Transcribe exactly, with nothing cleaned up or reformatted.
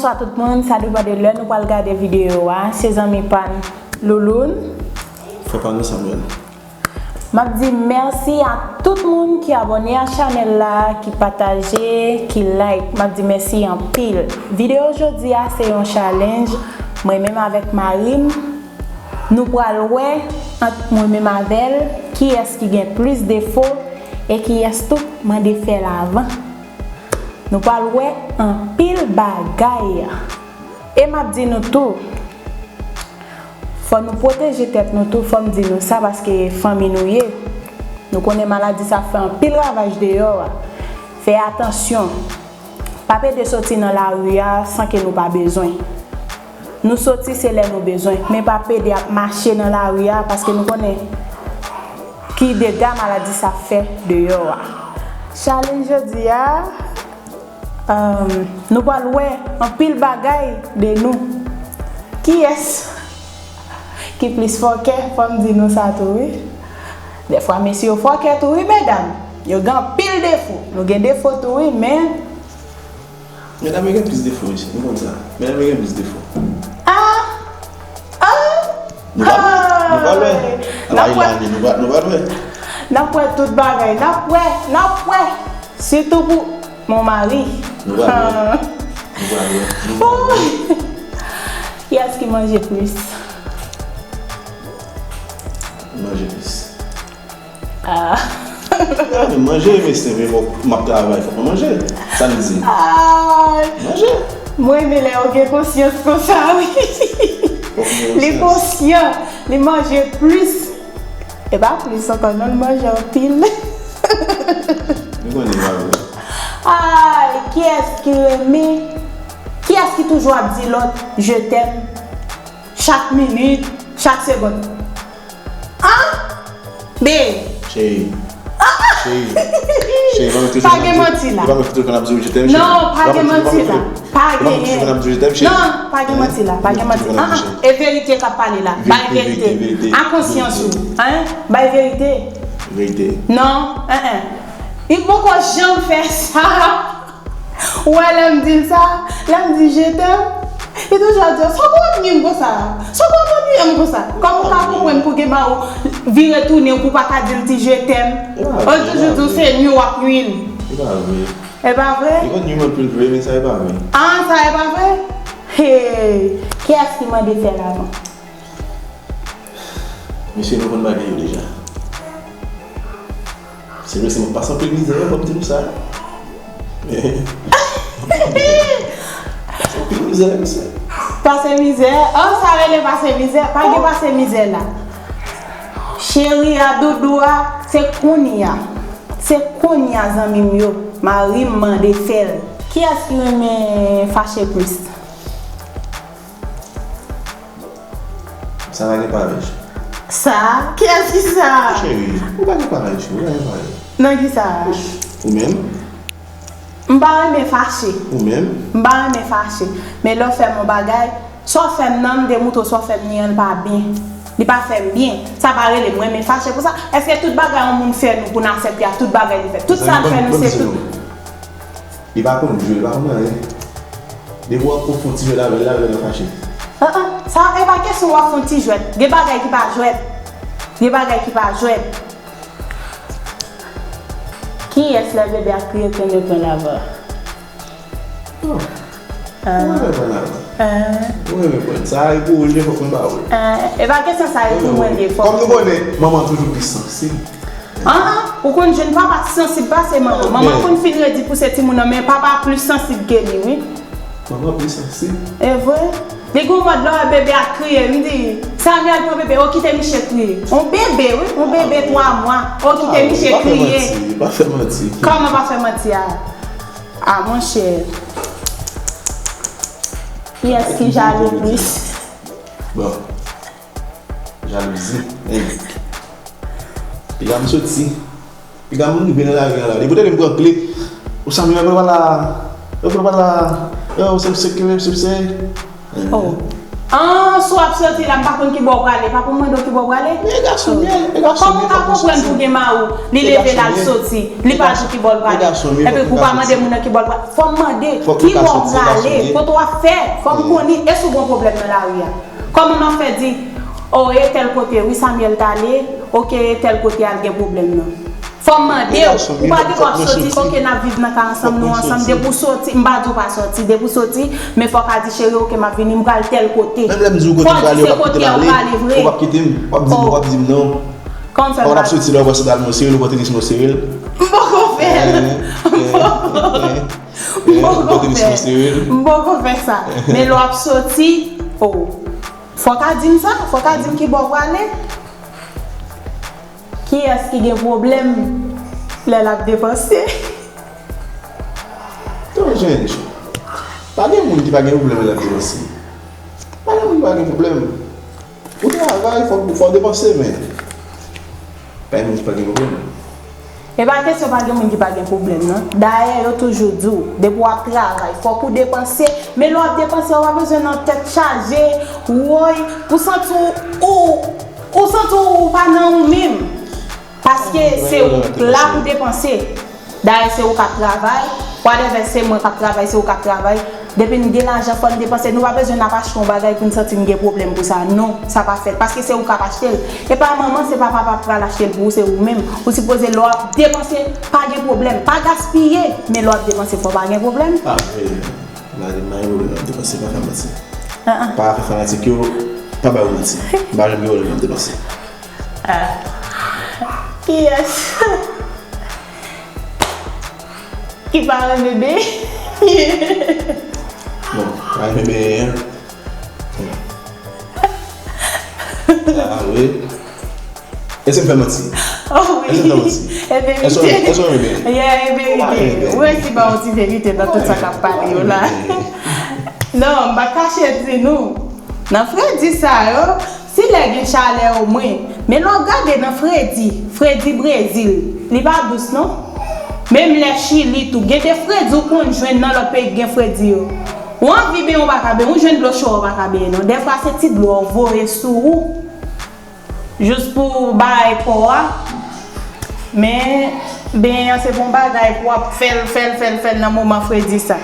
Bonswa tout moun, sa depann de lè nou pral gade videyo a. Se zanmi pa n, Louloun. Frè pa nou, Samuel. M ap di mèsi a tout moun ki abòne a chanèl la, ki pataje, ki like. M ap di mèsi anpil. Videyo jodi a se yon challenge, mwen menm avèk mari m. Nou pral wè ant mwen menm avè l kiyès ki gen plis defo e kiyès tou k mande fè l avan. Nou pral wè anpil bagay. E m ap di nou tou, fò nou pwoteje tèt nou tou, fò m di nou sa paske fanmi nou ye. Nou konnen maladi sa ap fè anpil ravaj deyò a. Fè atansyon. Pa pede soti nan lari a san ke nou pa bezwen. Nou soti se lè nou bezwen, men pa pede ap mache nan lari a paske nou konnen ki dega maladi sa ap fè deyò a. Challenge jodi a, um, nou pral wè anpil bagay de nou. Kiyès ki plis fòkè? Fò m di nou sa tou, wi. Dèfwa, mesye yo fòkè tou, wi, medam. Yo gen anpil defo. Nou gen defo tou, wi, men Medam yo gen plis defo, mesye. Nou konn sa. Medam yo gen plis defo. Ah! Ah! Nou pral wè. Nou pral wè. Ay, n ap wè. Lani, nou pral, nou pral wè. N ap wè tout bagay. N ap wè. N ap wè. Sitou pou mon mari. Nou pral wè. Nou pral wè. Nou pral wè. Kiyès ki manje plis? Manje plis. Ah. Ah, men manje, mesye, men bon, m ap travay, fòk mwen manje. Sa n di? Ah. Manje. Mwen renmen lè yo gen konsyans konsa, wi. Fòk gen konsyans. Li konsyan, li manje plis. E pa plis ankò, non, li manje anpil. Li konnen, pa vre. Ay, kiyès ki renmen? Kiyès ki toujou ap di lòt, "Je t'aime"? Chak minit, chak segonn. An? Be. Cheri. Cheri. Cheri, pa mete telefòn ap di w je t'aime, cheri. Non, pa gen manti la. Pa gen manti la. Pa gen. Non, pa gen manti la. Pa gen manti. An, an. E verite k ap pale la. Bay verite. Verite, verite. A konsyans ou. Hein? Bay verite. Verite. Non, en, en. Li poko janm fè sa. Ou wè lè m di l sa, lè m di je t'aime, li toujou ap di, "Sa w ap annuiye m konsa? Sa w ap annuiye m konsa?" Kòman w ka konprann pou gen mari w vire tounen pou w pa ka di l ti je t'aime? Ou toujou di w se nui w ap nui l. E pa vre. E pa vre? Li konn nui m anpil vre, men sa e pa vre. Ah, sa e pa vre? Hey, kiyès ki mande fè l avan? Mesye, nou konn bagay yo deja. Se vre, se mwen k pase anpil mizè, fò m di nou sa. Pase anpil mizè, mesye. Pase mizè? Oh, sa rele pase mizè? Pa gen pase mizè la. Cheri a, doudou a, se kounye a. Se kounye a, zanmi m yo. Mari m mande fè l. Kiyès ki renmen fache plis? Sa pa gen parèy. Sa? Kiyès ki sa? Cheri, ou pa gen parèy, cheri, ou pa gen parèy. Nan ki sa? Ou menm? M pa renmen fache. Ou menm? M pa renmen fache. Men lè w fè m yon bagay, sa w fè m nan, m te montre w sa w fè m ni an, li pa byen. Li pa fè m byen. Sa pa rele m renmen fache pou sa. Èske tout bagay yon moun fè nou pou n aksepte a, tout bagay li fè? Tout sa l fè nou, se tout. Li pa konn jwe, li pa konn anyen. Depi w ap fè yon ti jwèt avè l, l avè l fache. Ah, ah, sa e pa kesyon w ap fè yon ti jwèt. Gen bagay ki pa jwèt. Gen bagay ki pa jwèt. Kiyès lè bebe a kriye ke ne pran lava? Oh. Ah. Mwen renmen pran lava. Ah. Mwen renmen pran. Sa e pou ou l ye, fòk mwen ba ou l. Ah, e pa kesyon sa e pou mwen l ye, fòk. Kòm nou konnen, manman toujou pi sansib. Ah, ah, ou konn jwenn papa ki sansib pase manman. Manman konn fin redi pouse timoun nan, men papa plis sansib ke li, wi. Manman plis sansib? E vre. Li gon mòd lè w wè bebe a kriye, m di, "Samuel, pran bebe, o kite miche kriye." On bebe, wi, on bebe twa mwa, o kite miche kriye. Pa fè manti, pa fè manti. Kòman pa fè manti a? Ah, monchè. Kiyès ki jalou plis? Bon. Jalouzi. Hey. Piga m soti. Piga m rive nan lari an la. Depi w tande m pran kle. Ou sa m yon pral la. Yo pral la. Yo se se ke se se. Oh. An, si w ap soti la, m pa konn ki bò w prale. Pa pou m mande w ki bò w prale? Men e gason m ye, e gason m ye, fòk mwen soti. Kòman w ka konprann pou gen mari w, li leve l al soti, li pa di w ki bò l prale? Epi pou w pa mande moun nan ki bò l prale. Fò m mande, ki bò w prale? Kote w ap fè? Fò m konnen, èske w gen pwoblèm nan lari a? Kòman m ap fè di, o, e tèl kote, wi, Samuel t ale, oke, e tèl kote al gen pwoblèm nan? Fò m mande w, ou pa gen dwa soti, oke, n ap viv nan kay ansanm, nou ansanm, depi w soti, m pa di w pa soti, depi w soti, men fò w ka di, cheri, oke, m ap vini, m pral tèl kote. Menm lè m di w kote m prale, ou p ap kite m ale, ou p ap kite m, w ap di m, w ap di m non. Kòman w fè m pa soti la, ou pran sandal mwen serye l, ou pran tenis mwen serye l. M poko fè l. M poko fè l. M poko fè sa. Men lè w ap soti, o. Fò w ka di m sa, fò w ka di m ki bò w prale. Kiyès ki gen pwoblèm lè l ap depanse? Ton Jenj, pa gen moun ki pa gen pwoblèm lè l ap depanse. Pa gen moun ki pa gen pwoblèm. Ou travay, fò, fò w depanse, men pa gen moun ki pa gen pwoblèm. E pa kesyon pa gen moun ki pa gen pwoblèm, non. Dayè, yo toujou di w, depi w ap travay, fòk ou depanse. Men lè w ap depanse, ou pa bezwen nan tèt chaje, woy, ou santi w, ou, ou santi w ou pa nan ou menm. Paske se ou k la pou depanse. Dayè, se ou k ap travay. Whatever, se mwen k ap travay, se ou k ap travay. Depi n gen lajan, fò n depanse. Nou pa bezwen n ap achte yon bagay pou n santi n gen pwoblèm pou sa. Non, sa pa fèt. Paske se ou k ap achte l. E pa manman, se pa papa k pral achte l pou ou, se ou menm. Ou sipoze, lè w ap depanse, pa gen pwoblèm. Pa gaspiye, men lè w ap depanse, fò pa gen pwoblèm. Pa vre. M pa gen pwoblèm ap depanse, pa fè manti. Pa fè fanatik yo, pa ba yo manti. M pa janm gen pwoblèm ap depanse. Ah. Kiyès ki pa renmen benyen? Bon, pa renmen benyen. Ah, wi. Èske m fè manti? Oh, wi. Èske m fè manti? E verite. Èske w renmen benyen? Yeah, e verite. Ou pa renmen benyen. Ou resi ba yon ti verite nan tout sa k ap pale yo la. Non, m pa kache di nou. Nan fredi sa yo, si lè gen chalè omwen, men lè w gade nan fredi, fredi Brezil, li pa dous non. Menm lè Chili tou, gen de fredi ou konn jwenn nan lòt peyi k gen fredi yo. Ou anvi benyen ou pa ka benyen, ou jwenn dlo cho a ou pa ka benyen non. Dèfwa se ti dlo a ou voye sou ou. Jis pou bagay kò a. Men, benyen an se bon bagay pou w ap fè l, fè l, fè l, fè l nan moman fredi sa.